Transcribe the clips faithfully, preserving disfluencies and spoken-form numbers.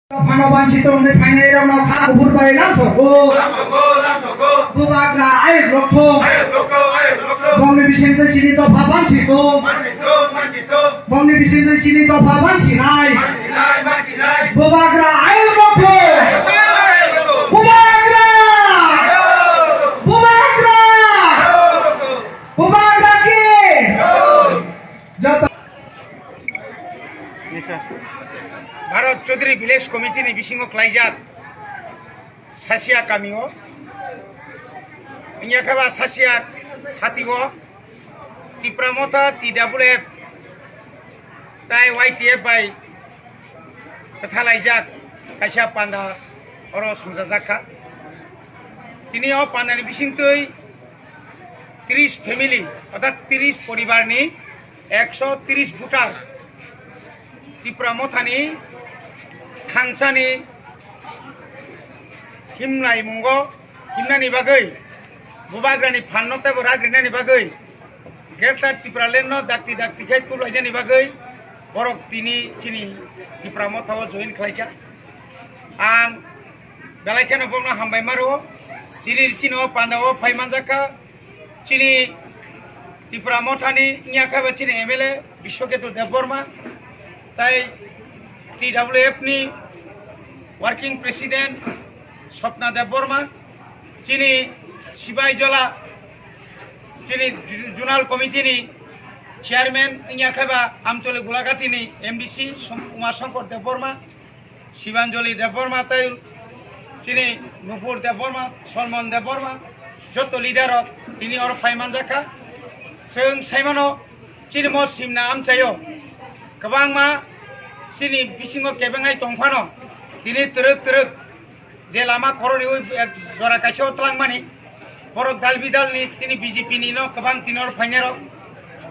Phano bansi tongni phainairokno kha kuphur bai lamsoko. Bubagra ayuk lokthung. Bongni bisingtwi chini dopha bansi tong. Bongni bisingtwi chini dopha bansinai. Bubagra ayuk lokthung. Bubagra! Bubagra! Bubagra ki! Joto Bharat Chaudhary Village Committee ni bisingo khlaijak Sasia kamio, wngya khe ba Sasia hatio Tipra Motha, T W F tai Y T F bai kwthalaijak kaisa panda oro songchajak kha. Tini o pandani bisingtwi tris family, orthat tris poribarni ekso tris voter Tipra Mothani thangsani himlaimungo himnani bagwi, Bubagrani phanno teibo rak rinani bagwi, Greater Tipraland no dakti dakti khe kublainani bagwi borok tini chini Tipra Motha o join khlaikha. Ang belai kheno bono hambai maro, tini chini o panda o phai manjakha. Chini Tipra Mothani wngya khe ba chini M L A Biswaketu Debbarma, tai T W F ni Working President Swapna Debbarma, chini Sibai Jola, chini Ju-, Zonal Committee ni Chairman wngya khe ba Amtoli Gulagati ni M D C Som-, Uma Shankar Debbarma, Sibanjali Debbarma tei chini Nupur Debbarma, Solmon Debbarma, joto leader rok tini oro phai manjakha. Chwng saimano chini mo simna amchaio kwbangma chini bisingo kebengai tongphano tini twrwk twrwk je lama khoro riwi ek jora kaisa o twlangmani borok dal bidal ni tini B J P ni no kwbang tini oro phainai rok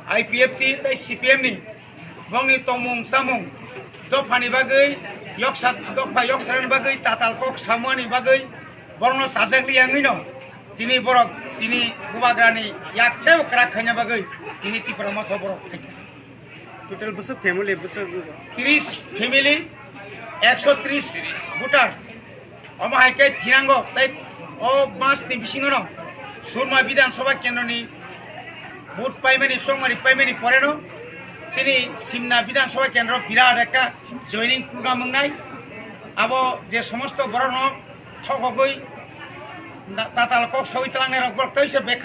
I P F T tei C P M ni bongni tongmung chamung dophani bagwi yoksa, dopha yoksarani bagwi tatal kok samani bagwi borokno chajak liya wngwino tini borok tini Bubagrani yak tei kwrak khaina bagwi tini Tipra Motha borok phaikha. Total bwswk family bwswk? Tris family, ekso tris voters. Omo hai khe thinango tei o mas ni bisingo no Surma Bidhan Sabha Kendro ni vote paimani, chongmari paimani pore no chini Simna Bidhan Sabha Kendro birat ekta joining program wngnai. Abo je somosto borok no thokogwi na-, tatal kok sawi tlangnai rok borok tei se bek